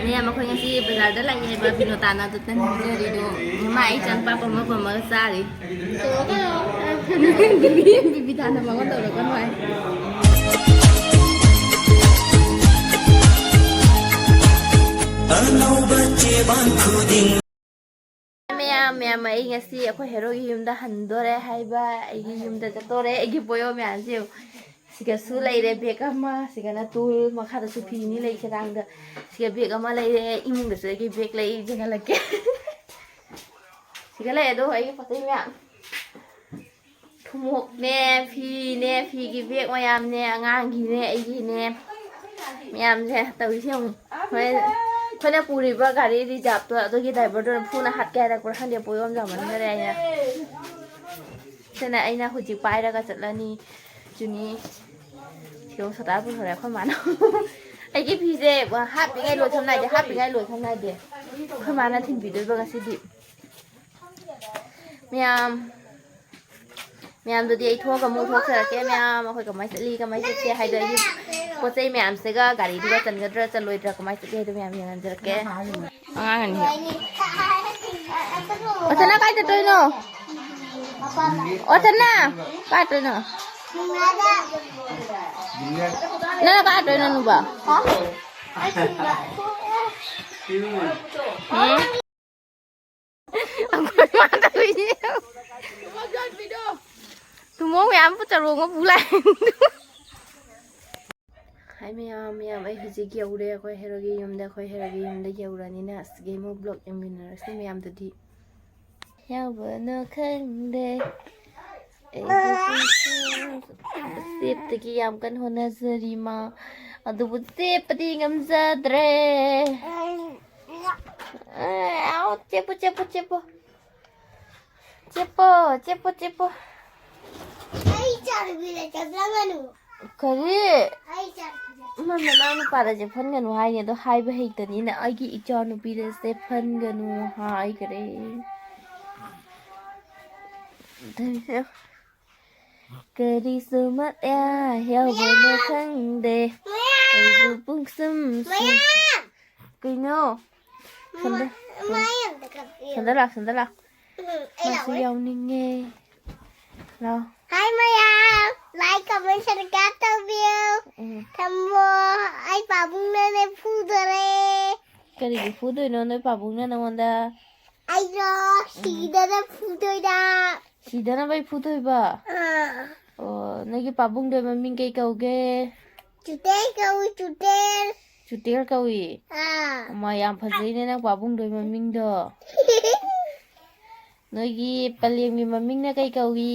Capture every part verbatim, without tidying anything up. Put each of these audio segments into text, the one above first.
ꯃꯌꯥꯝ, ꯑꯩꯈꯣꯏ ꯉꯁꯤ ꯕꯖꯥꯔꯗ ꯂꯥꯛꯏ ꯍꯥꯏꯕ ꯕꯤꯅꯣꯇꯥꯅ ꯑꯗꯨ ꯇꯟ ꯄꯤꯖꯔꯤꯗꯣ, ꯃꯥ ꯑꯩ ꯏꯆꯥꯅꯨꯄꯥ ꯄꯝꯃ ꯄꯝꯃꯒ ꯆꯥꯔꯤ꯫ ꯕꯤꯕꯤꯊꯥꯅ ꯃꯉꯣꯟ ꯇꯧꯔꯛꯀꯅꯨ ꯍꯥꯏ꯫ ꯑꯅꯧꯕ ꯆꯦꯕꯥꯡ ꯈꯨꯗꯤꯡ꯫ ꯃꯌꯥꯝ, ꯃꯌꯥꯝ, ꯑꯩ ꯉꯁꯤ ꯑꯩꯈꯣꯏ ꯍꯦꯔꯣꯒꯤ ꯌꯨꯝꯗ ꯍꯟꯗꯣꯔꯦ ꯍꯥꯏꯕ, ꯑꯩꯒꯤ ꯌꯨꯝꯗ ꯆꯠꯇꯣꯔꯦ꯫ ꯑꯩꯒꯤ ꯄꯣꯌꯣ ꯃꯌꯥꯝꯁꯦ ꯌꯦꯡꯉꯨ꯫ ꯁꯤꯒꯁꯨ ꯂꯩꯔꯦ ꯕꯦꯒ ꯑꯃ, ꯁꯤꯒꯅ ꯇꯨꯜ, ꯃꯈꯥꯗꯁꯨ ꯐꯤ ꯑꯅꯤ ꯂꯩ ꯈꯦꯔꯥꯡꯗ꯫ ꯁꯤꯒ ꯕꯦꯒ ꯑꯃ ꯂꯩꯔꯦ, ꯏꯃꯨꯡꯗꯁꯨ ꯑꯩꯒꯤ ꯕꯦꯒ ꯂꯩ, ꯌꯦꯡꯍꯜꯂꯛꯀꯦ꯫ ꯁꯤꯒ ꯂꯩ ꯑꯗꯣ ꯑꯩꯒꯤ ꯄꯣꯠ ꯆꯩ ꯃꯌꯥꯝ꯫ ꯊꯨꯝꯃꯣꯛꯅꯦ, ꯐꯤꯅꯦ, ꯐꯤꯒꯤ ꯕꯦꯒ ꯃꯌꯥꯝꯅꯦ, ꯑꯉꯥꯡꯒꯤꯅꯦ, ꯑꯩꯒꯤꯅꯦ꯫ ꯃꯌꯥꯝꯁꯦ ꯇꯧꯔꯤꯁꯦ ꯌꯦꯡꯉꯨ꯫ ꯍꯣꯔꯦꯟ ꯑꯩꯈꯣꯏꯅ ꯄꯨꯔꯤꯕ ꯒꯥꯔꯤ ꯔꯤꯖꯥꯕꯇꯣ ꯑꯗꯨꯒꯤ ꯗ꯭ꯔꯥꯏꯚꯔꯗꯨꯅ ꯐꯨꯅ ꯍꯥꯠꯀꯦ ꯍꯥꯏꯔꯛꯄ꯭ꯔꯥ ꯈꯪꯗꯦ, ꯄꯣꯌꯣꯝ ꯌꯥꯝꯃꯟꯈꯔꯦ ꯍꯥꯏꯅ꯫ ꯁꯤꯅ ꯑꯩꯅ ꯍꯧꯖꯤꯛ ꯄꯥꯏꯔꯒ ꯆꯠꯂꯅꯤ꯫ ꯆꯨꯅꯤ꯫ ꯁꯤꯌꯣ ꯁꯣꯇꯥ ꯄꯨꯊꯣꯔꯛꯑꯦ ꯑꯩꯈꯣꯏ ꯃꯥꯅ꯫ ꯑꯩꯒꯤ ꯐꯤꯁꯦ ꯍꯥꯞꯄꯤꯉꯩ ꯂꯣꯏ ꯈꯝ ꯅꯥꯏꯗꯦ, ꯍꯥꯞꯄꯤꯉꯩ ꯂꯣꯏ ꯈꯝ ꯅꯥꯏꯗꯦ꯫ ꯑꯩꯈꯣꯏ ꯃꯥꯅ ꯊꯤꯟꯕꯤꯗꯣꯏꯕ ꯉꯁꯤꯗꯤ꯫ ꯃꯌꯥꯝ, ꯃꯌꯥꯝꯗꯨꯗꯤ ꯑꯩ ꯊꯣꯛꯑꯒ ꯑꯃꯨꯛ ꯊꯣꯛꯆꯔꯛꯀꯦ꯫ ꯃꯌꯥꯝ ꯑꯩꯈꯣꯏ ꯀꯃꯥꯏꯅ ꯆꯠꯂꯤ, ꯀꯃꯥꯏꯅ ꯆꯠꯁꯦ ꯍꯥꯏꯗꯣ, ꯑꯩꯒꯤ ꯄꯣꯠ ꯆꯩ ꯃꯌꯥꯝꯁꯤꯒ ꯒꯥꯔꯤꯗꯨꯒ ꯆꯟꯒꯗ꯭ꯔꯥ ꯆꯜꯂꯣꯏꯗ꯭ꯔꯥ, ꯀꯃꯥꯏꯅ ꯆꯠꯂꯤ ꯍꯥꯏꯗꯣ ꯃꯌꯥꯝ ꯌꯦꯡꯍꯟꯖꯔꯛꯀꯦ꯫ ꯑꯉꯥꯡ ꯑꯅꯤ꯫ ꯑꯣꯊꯅ ꯀꯥꯏ ꯆꯠꯇꯣꯏꯅꯣ? ꯑꯣꯊꯅ ꯀꯥꯏ ꯆꯠꯇꯣꯏꯅꯣ? ꯅꯪꯅ ꯀꯥꯏ ꯆꯠꯇꯣꯏꯅꯣ ꯅꯨꯄꯥ? ꯎꯝ? ꯑꯩꯈꯣꯏ ꯃꯥ ꯇꯧꯔꯤꯁꯦ꯫ ꯊꯨꯝꯃꯣꯛ ꯃꯌꯥꯝ ꯆꯔꯣꯡ ꯑꯃ ꯄꯨ ꯂꯥꯛꯑꯦ꯫ ꯍꯥꯏ ꯃꯌꯥꯝ, ꯃꯌꯥꯝ, ꯑꯩ ꯍꯧꯖꯤꯛ ꯌꯧꯔꯦ ꯑꯩꯈꯣꯏ ꯍꯦꯔꯣꯒꯤ ꯌꯨꯝꯗ꯫ ꯑꯩꯈꯣꯏ ꯍꯦꯔꯣꯒꯤ ꯌꯨꯝꯗ ꯌꯧꯔꯅꯤꯅ ꯑꯁꯤꯒꯤ ꯑꯃꯨꯛ ꯕ꯭ꯂꯣꯛ ꯌꯦꯡꯃꯤꯟꯅꯔꯁꯤ ꯃꯌꯥꯝꯗꯨꯗꯤ꯫ ꯌꯥꯎꯕꯅꯣ ꯈꯪꯗꯦ꯫ ꯑꯩꯕꯨ ꯄꯨꯟꯁꯤ ꯆꯦꯞꯇꯒꯤ ꯌꯥꯝ ꯀꯟꯅ ꯍꯣꯠꯅꯖꯔꯤ ꯃꯥ, ꯑꯗꯨꯕꯨ ꯆꯦꯞꯄꯗꯤ ꯉꯝꯖꯗ꯭ꯔꯦ꯫ ꯑꯦ, ꯑꯥꯎ, ꯆꯦꯞꯄꯨ, ꯆꯦꯞꯄꯨ, ꯆꯦꯞꯄꯨ꯫ ꯆꯦꯞꯄꯣ, ꯆꯦꯞꯄꯣ, ꯆꯦꯞꯄꯣ꯫ ꯑꯩ ꯏꯆꯥꯅꯨꯄꯤꯗ ꯆꯦꯞꯍꯟꯒꯅꯨ꯫ ꯀꯔꯤ? ꯑꯩ ꯏꯆꯥꯅꯨꯄꯤꯗ꯫ ꯏꯃꯥ, ꯅꯅꯥꯎ ꯅꯨꯄꯥꯗ ꯆꯦꯞꯍꯟꯒꯅꯨ ꯍꯥꯏꯅꯦ, ꯑꯗꯣ ꯍꯥꯏꯕ ꯍꯩꯇꯅꯤꯅ ꯑꯩꯒꯤ ꯏꯆꯥꯅꯨꯄꯤꯗ ꯆꯦꯞꯍꯟꯒꯅꯨ ꯍꯥꯏꯈ꯭ꯔꯦ꯫ ꯀꯔꯤꯁꯨ ꯃꯠ ꯌꯥ ꯌꯥꯎꯕꯅꯣ ꯈꯪꯗꯦ꯫ ꯑꯩꯕꯨ ꯄꯨꯡꯁꯨꯝ ꯁꯨꯝ꯫ ꯀꯩꯅꯣ? ꯁꯣꯝꯗ, ꯃꯥꯏ ꯑꯝꯇ ꯀꯛꯄꯤꯌꯨ꯫ ꯁꯣꯝꯗ ꯂꯥꯛ, ꯁꯣꯝꯗ ꯂꯥꯛ꯫ ꯎꯝ, ꯑꯩ ꯃꯥꯁꯨ ꯂꯥꯛꯑꯣꯏ꯫ ꯌꯥꯎꯅꯤꯡꯉꯦ꯫ ꯂꯥꯛꯑꯣ꯫ ꯍꯥꯏ ꯃꯌꯥꯝ, like, comment, subscribe ꯇꯧꯕꯤꯌꯨ꯫ ꯎꯝ꯫ ꯊꯝꯃꯣ, ꯑꯩ ꯄꯥꯕꯨꯡꯅꯅꯦ ꯐꯨꯗꯣꯔꯦ꯫ ꯀꯔꯤꯒꯤ ꯐꯨꯗꯣꯏꯅꯣ ꯅꯣꯏ ꯄꯥꯕꯨꯡꯅ ꯅꯉꯣꯟꯗ? ꯑꯩꯗꯣ ꯁꯤꯗꯅ ꯐꯨꯗꯣꯏꯗ꯫ ꯁꯤꯗꯅꯕꯩ ꯐꯨꯗꯣꯏꯕ? ꯑꯥ, ꯑꯣ, ꯅꯣꯏꯒꯤ ꯄꯥꯕꯨꯡꯗꯣ ꯃꯃꯤꯡ ꯀꯩ ꯀꯧꯒꯦ? ꯆꯨꯇꯦꯜ ꯀꯧꯏ, ꯆꯨꯇꯦꯜ꯫ ꯆꯨꯇꯦꯜ ꯀꯧꯏ? ꯑꯥ꯫ ꯑꯃ, ꯌꯥꯝ ꯐꯖꯩꯅꯦ ꯅꯪ ꯄꯥꯕꯨꯡꯗꯣ ꯃꯃꯤꯡꯗꯣ꯫ ꯅꯣꯏꯒꯤ ꯄꯂꯦꯝꯒꯤ ꯃꯃꯤꯡꯅ ꯀꯩ ꯀꯧꯏ?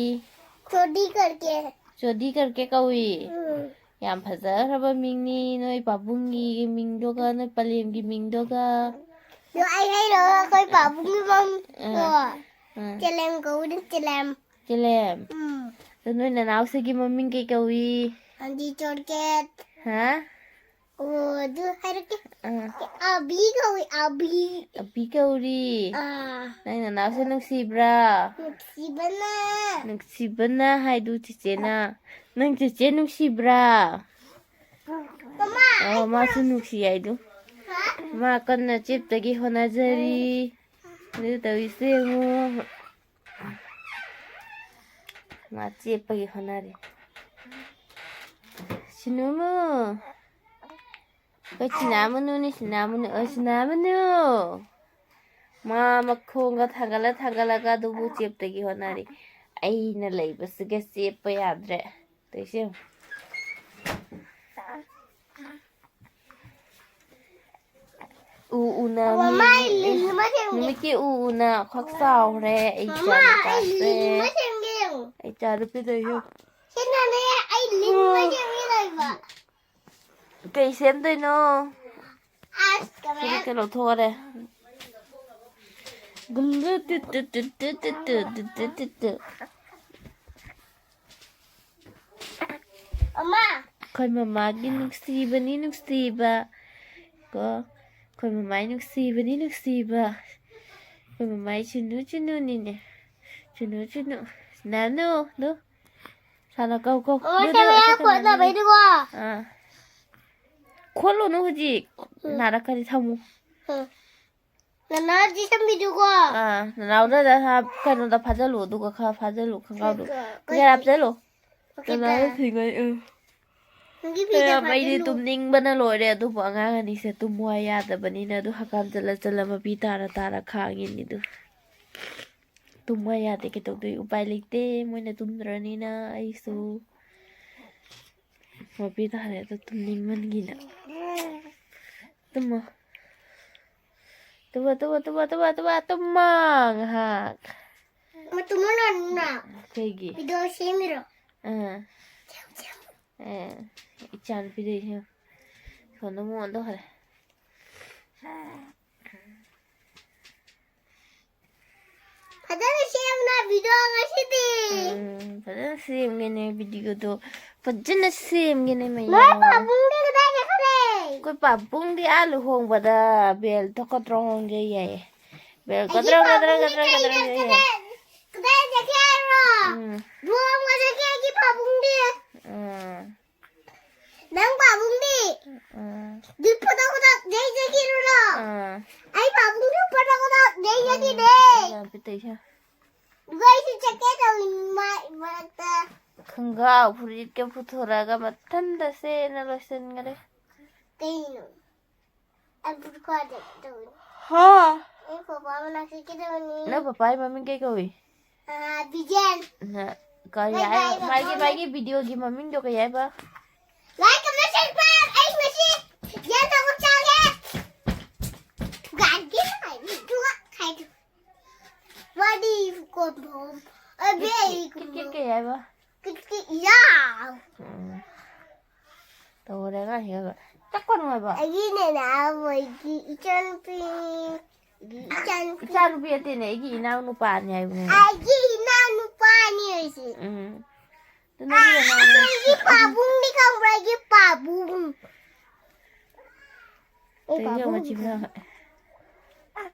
ꯆꯣꯗꯤ ꯀꯔꯀꯦ꯫ ꯆꯣꯗꯤ ꯀꯔꯀꯦ ꯀꯧꯏ? ꯎꯝ꯫ ꯌꯥꯝ ꯐꯖꯈ꯭ꯔꯕ ꯃꯤꯡꯅꯤ ꯅꯣꯏ ꯄꯥꯕꯨꯡꯒꯤ ꯃꯤꯡꯗꯨꯒ ꯅꯣꯏ ꯄꯂꯦꯝꯒꯤ ꯃꯤꯡꯗꯨꯒ꯫ ꯑꯗꯣ ꯑꯩ ꯍꯥꯏꯔꯣ, ꯑꯩꯈꯣꯏ ꯄꯥꯕꯨꯡꯒꯤ ꯃꯃꯤꯡ ꯑꯥ꯫ ꯀꯣ, ꯑꯥ꯫ ꯆꯦꯂꯦꯝ ꯀꯧꯏ, ꯆꯦꯂꯦꯝ꯫ ꯆꯦꯂꯦꯝ꯫ ꯎꯝ꯫ ꯑꯗꯣ ꯅꯣꯏ ꯅꯅꯥꯎꯁꯤꯒꯤ ꯃꯃꯤꯡ ꯀꯩ ꯀꯧꯏ? ꯑꯟꯗꯤ ꯆꯣꯔꯀꯦꯠ꯫ ꯍꯥ? ꯑꯣ, ꯑꯗꯨ ꯍꯥꯏꯔꯛꯀꯦ꯫ ꯑꯥ꯫ ꯑꯕꯤ ꯀꯧꯏ, ꯑꯕꯤ꯫ ꯑꯕꯤ ꯀꯧꯔꯤ꯫ ꯑꯥ꯫ ꯅꯪ ꯅꯅꯥꯎꯁꯦ ꯅꯨꯡꯁꯤꯕ꯭ꯔꯥ? ꯅꯨꯡꯁꯤꯕꯅ꯫ ꯅꯨꯡꯁꯤꯕꯅ ꯍꯥꯏꯗꯨ ꯆꯦꯆꯦꯅ꯫ ꯅꯪ ꯆꯦꯆꯦ ꯅꯨꯡꯁꯤꯕ꯭ꯔꯥ? ꯃꯃꯥ, ꯑꯣ, ꯃꯥꯁꯨ ꯅꯨꯡꯁꯤ ꯍꯥꯏꯗꯨ꯫ ꯍꯥ? ꯃꯥ ꯀꯟꯅ ꯆꯦꯞꯇꯒꯤ ꯍꯣꯠꯅꯖꯔꯤ꯫ ꯑꯗꯨ ꯇꯧꯔꯤꯁꯦ ꯌꯦꯡꯉꯨ꯫ ꯃꯥ ꯆꯦꯞꯄꯒꯤ ꯍꯣꯠꯅꯔꯤ꯫ ꯁꯤꯅꯨꯃꯨ꯫ ꯑꯩꯈꯣꯏ ꯁꯤꯅꯥꯃꯨꯅꯨꯅꯤ, ꯁꯤꯅꯥꯃꯨꯅꯨ꯫ ꯑꯣ, ꯁꯤꯅꯥꯃꯨꯅꯨ꯫ ꯃꯥ ꯃꯈꯣꯡꯒ ꯊꯥꯡꯒꯠꯂ ꯊꯥꯡꯒꯠꯂꯒ ꯑꯗꯨꯕꯨ ꯆꯦꯞꯇꯒꯤ ꯍꯣꯠꯅꯔꯤ꯫ ꯑꯩꯅ ꯂꯩꯕꯁꯤꯒ ꯆꯦꯞꯄ ꯌꯥꯗ꯭ꯔꯦ꯫ ꯇꯧꯏꯁꯦ ꯌꯦꯡꯉꯨ꯫ ꯎ ꯎꯅ ꯃꯃꯥ, ꯃꯤ-, ꯑꯩ ꯂꯤꯟ ꯑꯃ ꯊꯦꯡꯅꯩ꯫ ꯅꯨꯃꯤꯠꯀꯤ ꯎ ꯎꯅ ꯈ꯭ꯋꯥꯛ ꯆꯥꯎꯈ꯭ꯔꯦ꯫ ꯑꯩ ꯃꯃꯥ, ꯏꯆꯥ ꯑꯩ ꯂꯤꯟ ꯑꯃ ꯅꯨꯄꯥꯁꯦ꯫ ꯊꯦꯡꯅꯩ ꯌꯦꯡꯉꯨ꯫ ꯑꯩ ꯏꯆꯥ ꯅꯨꯄꯤꯗ ꯌꯦꯡꯉꯨ꯫ ꯁꯤ ꯅꯅꯦ, ꯑꯩ ꯂꯤꯟ ꯑꯃ ꯊꯦꯡꯅꯩ ꯂꯩꯕ꯫ ꯀꯩ ꯁꯦꯝꯗꯣꯏꯅꯣ? ꯑꯁ, ꯀꯃꯥꯏꯅ? ꯐꯨꯔꯤꯠꯀ ꯂꯧꯊꯣꯛꯑꯔꯦ꯫ ꯒꯨꯂꯨ ꯇꯨ ꯇꯨ ꯇꯨ꯫ ꯑꯃ꯫ ꯑꯩꯈꯣꯏ ꯃꯃꯥꯒꯤ ꯅꯨꯡꯁꯤꯕꯅꯤ ꯅꯨꯡꯁꯤꯕ ꯀꯣ꯫ ꯑꯩꯈꯣꯏ ꯃꯃꯥꯒꯤ ꯅꯨꯡꯁꯤꯕꯅꯤ ꯅꯨꯡꯁꯤꯕ꯫ ꯑꯩꯈꯣꯏ ꯃꯃꯥꯒꯤ ꯆꯨꯅꯨ ꯆꯨꯅꯨꯅꯤꯅꯦ꯫ ꯆꯨꯅꯨ ꯆꯨꯅꯨ꯫ ꯅꯥꯅꯨ, ꯅꯨ꯫ ꯁꯥꯟꯅ ꯀꯧ, ꯀꯧ꯫ ꯑꯣ, ꯅꯨ, ꯁꯦ ꯅꯨ, ꯃꯌꯥ ꯑꯁꯤ ꯀꯅꯥꯅꯣ? ꯀꯣꯠꯅꯕꯩꯗꯨꯀꯣ꯫ ꯑꯥ꯫ ꯈꯣꯠꯂꯨꯅꯨ ꯍꯧꯖꯤꯛ꯫ ꯎꯝ꯫ ꯅꯥꯔꯛꯀꯅꯤ, ꯊꯝꯃꯨ꯫ ꯎꯝ꯫ ꯅꯅꯥꯎꯗꯤ ꯁꯝꯕꯤꯗꯨꯀꯣ꯫ ꯑꯥ, ꯅꯅꯥꯎꯗ ꯀꯩꯅꯣꯗ ꯐꯥꯖꯜꯂꯨ, ꯑꯗꯨꯒ ꯈꯔ ꯐꯥꯖꯜꯂꯨ, ꯈꯣꯡꯒ꯭ꯔꯥꯎꯗꯣ꯫ ꯀꯩ-, ꯈꯔ ꯍꯥꯞꯆꯜꯂꯨ꯫ ꯀꯩ ꯅꯅꯥꯎꯗ ꯇꯥꯏ? ꯊꯤꯡꯉꯩ, ꯎꯝ꯫ ꯅꯪꯒꯤ ꯐꯤꯗ ꯀꯌꯥꯝ ꯑꯩꯗꯤ ꯐꯥꯖꯜꯂꯨ꯫ ꯇꯨꯝꯅꯤꯡꯕꯅ ꯂꯣꯏꯔꯦ, ꯑꯗꯨꯕꯨ ꯑꯉꯥꯡ ꯑꯅꯤꯁꯦ ꯇꯨꯝꯃꯣ ꯍꯥꯏ ꯌꯥꯗꯕꯅꯤꯅ ꯑꯗꯨ ꯍꯀꯥꯝ ꯆꯜꯂ ꯆꯜꯂ ꯃꯄꯤ ꯇꯥꯔ ꯇꯥꯔ ꯈꯥꯡꯉꯤꯅꯤ ꯑꯗꯨ꯫ ꯇꯨꯝꯃꯣ ꯍꯥꯏ ꯌꯥꯗꯦ, ꯀꯩꯗꯧꯗꯣꯏ? ꯎꯄꯥꯏ ꯂꯩꯇꯦ, ꯃꯣꯏꯅ ꯇꯨꯝꯗ꯭ꯔꯅꯤꯅ ꯑꯩꯁꯨ ꯃꯄꯤ ꯇꯥꯔꯦ ꯑꯗꯨ ꯇꯨꯝꯅꯤꯡꯃꯟꯒꯤꯅ꯫ ꯇꯨꯝꯃꯣ꯫ ꯇꯨꯝꯃꯣ, ꯇꯨꯝꯃꯣ, ꯇꯨꯝꯃꯣ, ꯇꯨꯝꯃꯣ, ꯇꯨꯝꯃꯣ, ꯇꯨꯝꯃꯣ ꯉꯥꯏꯍꯥꯛ꯫ ꯃꯇꯨꯝ ꯑꯣꯏꯅ ꯀꯩꯒꯤ? ꯚꯤꯗꯤꯑꯣ ꯁꯦꯝꯃꯤꯔꯣ? ꯑꯥ꯫ ꯁꯦꯝ, ꯁꯦꯝ꯫ ꯑꯦ, ꯏꯆꯥ ꯅꯨꯄꯤꯗꯣ ꯌꯦꯡꯉꯣ꯫ ꯐꯣꯟꯗꯣ ꯑꯃꯨꯛ on ꯇꯧꯈ꯭ꯔꯦ꯫ ꯐꯖꯅ ꯁꯦꯝꯅ ꯚꯤꯗꯤꯑꯣ ꯉꯁꯤꯗꯤ꯫ ꯎꯝ, ꯐꯖꯅ ꯁꯦꯝꯒꯦꯅꯦ ꯚꯤꯗꯤꯑꯣꯗꯣ꯫ ꯐꯖꯅ ꯁꯦꯝꯒꯦꯅꯦ ꯃꯌꯥꯝ꯫ ꯅꯣꯏ ꯄꯥꯕꯨꯡꯗꯤ ꯀꯗꯥꯏ ꯆꯠꯈ꯭ꯔꯦ? ꯑꯩꯈꯣꯏ ꯄꯥꯕꯨꯡꯗꯤ ꯑꯥ ꯂꯨꯍꯣꯡꯕꯗ ꯕꯦꯜ ꯊꯣꯛꯀꯗ꯭ꯔꯣ ꯈꯪꯗꯦ ꯌꯥꯏꯌꯦ꯫ ꯕꯦꯜ ꯑꯩꯒꯤ ꯀꯗ꯭ꯔꯣ, ꯀꯗ꯭ꯔꯣ, ꯄꯥꯕꯨꯡꯗꯤ ꯀꯗ꯭ꯔꯣ, ꯀꯗ꯭ꯔꯣ ꯀꯩꯗ ꯌꯥꯏꯌꯦ꯫ ꯆꯠꯈ꯭ꯔꯦ? ꯀꯗꯥꯏ ꯆꯠꯈ꯭ꯔꯦ ꯍꯥꯏꯔꯣ? ꯎꯝ꯫ ꯂꯨꯍꯣꯡꯕ ꯆꯠꯈ꯭ꯔꯦ ꯑꯩꯒꯤ ꯄꯥꯕꯨꯡꯗꯤ꯫ ꯎꯝ꯫ ꯅꯪ ꯄꯥꯕꯨꯡꯗꯤ? ꯎꯝ꯫ ꯗꯨ ꯐꯣꯇꯣ ꯈꯨꯗꯛ ꯖꯩ ꯖꯩ ꯀꯤꯔꯨꯔꯣ? ꯎꯝ꯫ ꯑꯩ ꯄꯥꯕꯨꯡꯁꯨ ꯐꯣꯇꯣ ꯈꯨꯗꯛ ꯖꯩ ꯖꯩ ꯀꯤꯔꯦ꯫ ꯌꯥꯝ ꯄꯤꯛꯇꯛ ꯏꯁꯦ꯫ ꯑꯗꯨꯒ ꯑꯩꯁꯨ ꯆꯠꯀꯦ ꯇꯧꯔꯤꯅꯤ ꯃꯥ ꯃꯔꯛꯇ꯫ ꯈꯣꯡꯒ꯭ꯔꯥꯎ ꯐꯨꯔꯤꯠꯀ ꯄꯨꯊꯣꯔꯛꯑꯒ ꯃꯊꯟꯇ ꯁꯦꯅ ꯂꯣꯏꯁꯤꯟꯈꯔꯦ꯫ ꯀꯩꯅꯣ? ꯑꯩ ꯐꯨꯔꯤꯠ ꯈꯨꯗꯛ ꯇꯧꯔꯤꯅꯤ꯫ ꯍꯥ? ꯑꯩ ꯄꯄꯥ ꯃꯅꯥꯛ ꯆꯠꯀꯦ ꯇꯧꯔꯤꯅꯤ꯫ ꯅꯪ ꯄꯄꯥꯒꯤ ꯃꯃꯤꯡ ꯀꯩ ꯀꯧꯏ? ꯑ, ꯕꯤꯖꯦꯟ꯫ ꯅ-, ꯀꯔꯤ ꯕꯥꯏ ꯍꯥꯏ-, ꯕꯥꯏ, ꯃꯥꯒꯤ, ꯕꯥꯏ꯫ ꯃꯥꯒꯤ ꯚꯤꯗꯤꯑꯣꯒꯤ ꯃꯃꯤꯡꯗꯣ ꯀꯩ ꯍꯥꯏꯕ? ꯂꯥꯏꯛ, ꯀꯃꯦꯟ, ꯁꯕꯁꯀ꯭ꯔꯥꯏꯕ꯫ ꯑꯩ ꯉꯁꯤ ꯌꯦꯟ ꯊꯣꯡꯕ ꯆꯥꯒꯦ꯫ ꯒꯥꯟꯙꯤ ꯍꯥꯏꯗꯨ ꯍꯥꯏꯗꯨ꯫ ꯋꯥꯗꯤ ꯀꯣꯟꯊꯣꯡ꯫ ꯑ, Bay, kit kit, kit kit ꯀꯩ ꯍꯥꯏꯕ? ꯀꯤꯠ ꯀꯤꯠ ꯌꯥꯎ꯫ ꯎꯝ꯫ ꯇꯧꯔꯦ ꯑꯉꯥꯡꯁꯤꯒ꯫ ꯆꯠꯀꯅꯨ ꯍꯥꯏꯕ꯫ ꯑꯩꯒꯤ ꯅꯦꯅꯥ ꯃꯣꯏꯒꯤ ꯏꯆꯟꯅꯨꯄꯤ꯫ ꯏꯆꯟ-, ꯏꯆꯥꯅꯨꯄꯤ ꯅꯠꯇꯦꯅꯦ, ꯑꯩꯒꯤ ꯏꯅꯥꯎ ꯅꯨꯄꯥꯅꯤ ꯍꯥꯏꯕꯅꯦ꯫ ꯑꯩꯒꯤ ꯏꯅꯥꯎ ꯅꯨꯄꯥꯅꯤ ꯍꯥꯏꯁꯦ꯫ ꯎꯝ꯫ ꯑꯗꯨ ꯅꯪꯒꯤ ꯅꯅꯥꯎꯅꯨꯄꯥ-, ꯑꯩꯒꯤ ꯄꯥꯕꯨꯡꯗꯤ ꯈꯪꯕ꯭ꯔꯥ? ꯑꯩꯒꯤ ꯄꯥꯕꯨꯡ꯫ ꯑꯩ ꯀꯩꯅꯣ ꯄꯥꯕꯨꯡ ꯃꯆꯤꯟ ꯈꯪꯕ꯭ꯔꯥ? ꯃꯅꯥꯎ-,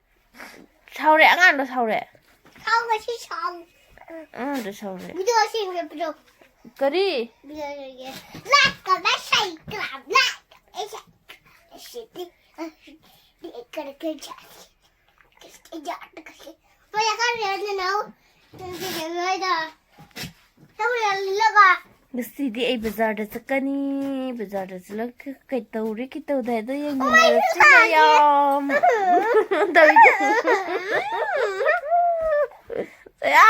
ꯁꯥꯎꯔꯦ, ꯑꯉꯥꯡꯗꯣ ꯁꯥꯎꯔꯦ꯫ ꯁꯥꯎ, ꯉꯁꯤ ꯁꯥꯎ꯫ ꯑꯉꯥꯡꯗꯣ ꯁꯥꯎꯔꯦ꯫ ꯚꯤꯗꯤꯑꯣ ꯁꯦꯝꯒꯦ, ꯚꯤꯗꯤꯑꯣ꯫ ꯀꯔꯤ? ꯚꯤꯗꯤꯑꯣ ꯁꯦꯝꯒꯦ꯫ ꯂꯥꯏꯛ, ꯀꯃꯦꯟ, ꯁꯕꯁꯀ꯭ꯔꯥꯏꯕ, ꯂꯥꯏꯛ꯫ ꯑꯩꯁꯦ ꯁꯤꯗꯤ, ꯑ, ꯁꯤꯗꯤ ꯑꯩ ꯈꯔ ꯈꯔ ꯆꯥꯁꯤ꯫ ꯀꯁ-, ꯀꯁ-, ꯀꯁ-, ꯃꯣꯏ ꯈꯔ ꯂꯩꯔꯗꯤ ꯅꯥꯎ꯫ ꯁꯤꯗꯤ ꯂꯣꯏꯗ꯫ ꯇꯧꯔꯦ, ꯂꯤꯜꯂꯒ꯫ ꯉꯁꯤꯗꯤ ꯑꯩ ꯕꯖꯥꯔꯗ ꯆꯠꯀꯅꯤ꯫ ꯕꯖꯥꯔꯗ ꯆꯠꯂꯒ ꯀꯩꯇꯧꯔꯤ, ꯀꯩꯇꯧꯗꯦ ꯍꯥꯏꯗꯣ ꯌꯦꯡꯃꯤꯟꯅꯔꯁꯤ ꯃꯌꯥꯝ꯫ ꯇꯧꯔꯤꯁꯦ꯫ ꯑꯌꯥ!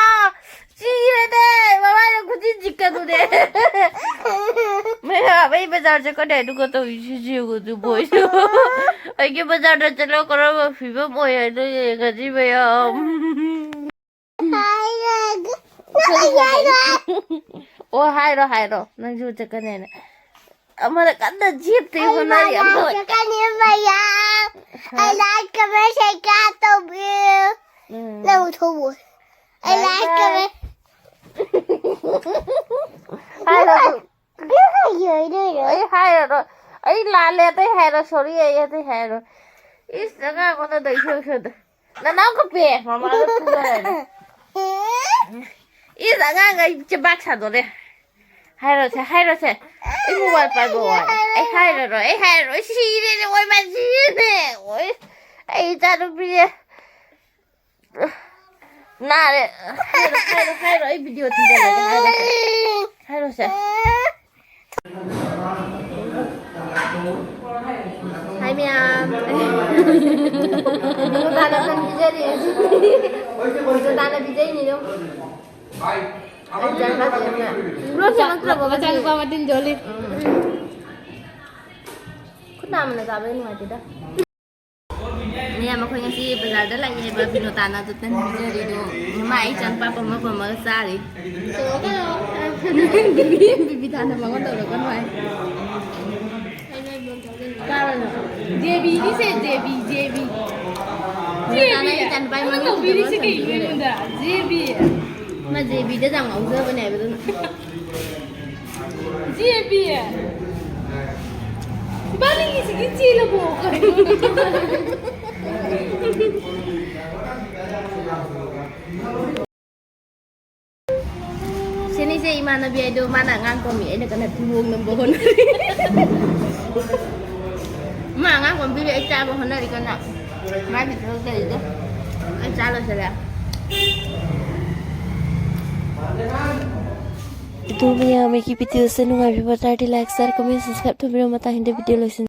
ꯁꯤꯔꯦꯅꯦ! ꯃꯃꯥꯏꯗ ꯈꯨꯖꯤꯟ ꯆꯤꯛꯀꯗꯨꯅꯦ꯫ ꯃꯌꯥꯝ, ꯑꯩ ꯕꯖꯥꯔ ꯆꯠꯀꯅꯤ ꯑꯗꯨꯒ ꯇꯧꯔꯤꯁꯤ ꯌꯦꯡꯉꯨ ꯑꯗꯨ ꯃꯣꯏꯁꯨ꯫ ꯑꯩꯒꯤ ꯕꯖꯥꯔꯗ ꯆꯠꯂꯣ ꯀꯔꯝꯕ ꯐꯤꯕꯝ ꯑꯣꯏ ꯍꯥꯏꯅꯣ ꯌꯦꯡꯉꯁꯤ ꯃꯌꯥꯝ꯫ ꯍꯥꯏꯔꯒ꯫ ꯑꯣ, ꯍꯥꯏꯔꯣ, ꯍꯥꯏꯔꯣ꯫ ꯅꯪꯁꯨ ꯆꯠꯀꯅꯦꯅ꯫ ꯑꯃꯅ ꯀꯟꯅ ꯖꯦꯞꯇ ꯑꯩ ꯍꯣꯠꯅꯔꯤ, ꯃꯌꯥꯝ ꯑꯃꯅ ꯆꯠꯀꯅꯤ ꯃꯌꯥꯝ꯫ ꯍꯥ? ꯑꯩ like, comment, share ꯇꯧꯕꯤꯌꯨ꯫ ꯎꯝ꯫ ꯅꯪ ꯊꯣꯛꯑꯣ꯫ ꯑꯩ bye like, bye꯫ Comment꯫ ꯍꯥꯏꯔꯣ ꯑꯗꯨ꯫ ꯀꯩ ꯍꯥꯏꯗꯣꯏꯅꯣ? ꯑꯩ ꯍꯥꯏꯔꯔꯣꯏ꯫ ꯑꯩ ꯂꯥꯜꯂꯦ ꯑꯇꯩ ꯍꯥꯏꯔꯣ꯫ Sorry ꯑꯩ ꯑꯇꯩ ꯍꯥꯏꯔꯣꯏ꯫ ꯏꯁ, ꯑꯉꯥꯡ ꯑꯣꯟꯅꯗꯣ ꯏꯁꯣꯏ ꯁꯣꯏꯗ꯫ ꯅꯅꯥꯎ ꯀꯞꯄꯦ, ꯃꯃꯥꯗ ꯐꯨꯅꯔꯅꯤ꯫ ꯏꯁ, ꯑꯉꯥꯡꯈꯩ ꯆꯦꯕꯥꯛ ꯁꯥꯗꯣꯔꯦ꯫ ꯍꯥꯏꯔꯣꯁꯦ, ꯍꯥꯏꯔꯣꯁꯦ꯫ ꯑꯩ mobile ꯄꯥꯏꯕ ꯋꯥꯔꯦ꯫ ꯑꯩ ꯍꯥꯏꯔꯔꯣꯏ, ꯑꯩ ꯍꯥꯏꯔꯔꯣꯏ꯫ ꯁꯤꯔꯦꯅꯦ, ꯑꯣꯏꯃꯥ ꯁꯤꯔꯦꯅꯦ꯫ ꯑꯣꯏ, ꯑꯩ ꯏꯆꯥꯅꯨꯄꯤꯁꯦ꯫ ꯅꯥꯔꯦ꯫ ꯍꯥꯏꯔꯣ, ꯍꯥꯏꯔꯣ, ꯍꯥꯏꯔꯣ꯫ ꯑꯩ video ꯊꯤꯡꯖꯤꯜꯂꯒꯦ꯫ ꯍꯥꯏꯔꯣꯁꯦ꯫ ꯍꯥꯏꯔꯣꯁꯦ꯫ ꯍꯥꯏ ꯃꯌꯥꯝ꯫ ꯅꯨꯡꯗꯥꯡꯗ ꯄꯤꯖꯔꯤ꯫ ꯅꯨꯡꯗꯥꯡꯗ ꯄꯤꯖꯩꯅꯤ ꯑꯗꯨꯝ꯫ ꯑꯩ ꯆꯥꯛ ꯆꯥꯗ꯭ꯔꯤ ꯑꯝꯇ꯫ ꯂꯣꯏ ꯁꯦꯝꯃꯛꯇ꯭ꯔꯕꯣ ꯉꯁꯤ? ꯃꯆꯥꯅꯨꯄꯥ ꯃꯇꯤꯟ ꯖꯣꯜꯂꯤ꯫ ꯎꯝ꯫ ꯈꯨꯠ ꯅꯥꯝꯃꯅ ꯆꯥꯕꯗꯤ ꯅꯨꯡꯉꯥꯏꯇꯦꯗ꯫ ꯃꯌꯥꯝ, ꯑꯩꯈꯣꯏ ꯉꯁꯤ ꯕꯖꯥꯔꯗ ꯂꯥꯛꯑꯦꯕ ꯕꯤꯅꯣꯇꯥꯅ ꯑꯗꯨ ꯇꯟ ꯄꯤꯖꯔꯤꯗꯣ꯫ ꯃꯥ ꯑꯩ ꯏꯆꯥꯅꯨꯄꯥ ꯄꯝꯃ ꯄꯝꯃꯒ ꯆꯥꯔꯤ꯫ ꯕꯤꯕꯤ, ꯕꯤꯕꯤ ꯊꯥꯅ ꯃꯉꯣꯟ ꯇꯧꯔꯛꯀꯅꯨ ꯍꯥꯏ꯫ ꯀꯥꯔꯣꯏ ꯅꯪ꯫ ꯖꯦꯕꯤꯒꯤꯁꯦ, ꯖꯦꯕꯤ, ꯖꯦꯕꯤ꯫ ꯕꯤꯅꯣꯇꯥꯅ ꯑꯩ ꯏꯆꯥꯅꯨꯄꯥ ꯃꯉꯣꯟ ꯇꯧꯕꯤꯔꯤꯁꯦ ꯀꯩꯅꯣ ꯑꯩꯉꯣꯟꯗ? ꯖꯦꯕꯤ꯫ ꯃꯥ ꯖꯦꯕꯤꯗ ꯌꯥꯝ ꯉꯥꯎꯖꯕꯅꯦ ꯍꯥꯏꯕ ꯑꯗꯨꯅ꯫ ꯖꯦꯕꯤ! ꯏꯕꯥꯅꯤꯒꯤꯁꯤꯗꯤ ꯆꯦꯜꯂꯕꯣ? ꯁꯤꯅꯤꯁꯦ ꯏꯃꯥꯟꯅꯕꯤ ꯍꯥꯏꯗꯣ, ꯃꯥꯅ ꯑꯉꯥꯡ ꯄꯝꯃꯤ, ꯑꯩꯅ ꯀꯟꯅ ꯊꯤꯕꯣꯡ ꯅꯝꯕ ꯍꯣꯠꯅꯔꯤ꯫ ꯃꯥ ꯑꯉꯥꯡ ꯀꯣꯟꯕꯤꯔꯦ, ꯑꯩ ꯆꯥꯕ ꯍꯣꯠꯅꯔꯤ ꯀꯟꯅ꯫ ꯃꯥꯒꯤ ꯊꯕꯛ ꯇꯧꯔꯤꯗꯣ ꯑꯩ ꯆꯥ ꯂꯣꯏꯁꯤꯜꯂꯦ꯫ ꯑꯗꯨ ꯃꯌꯥꯝ ꯑꯩꯒꯤ videoꯁꯦ ꯅꯨꯡꯉꯥꯏꯕꯤꯕ ꯇꯥꯔꯗꯤ like, share, comment, subscribe ꯇꯧꯕꯤꯔꯣ꯫ ꯃꯇꯥꯡ ꯍꯤꯟꯗꯤ video ꯂꯣꯏꯁꯤꯟ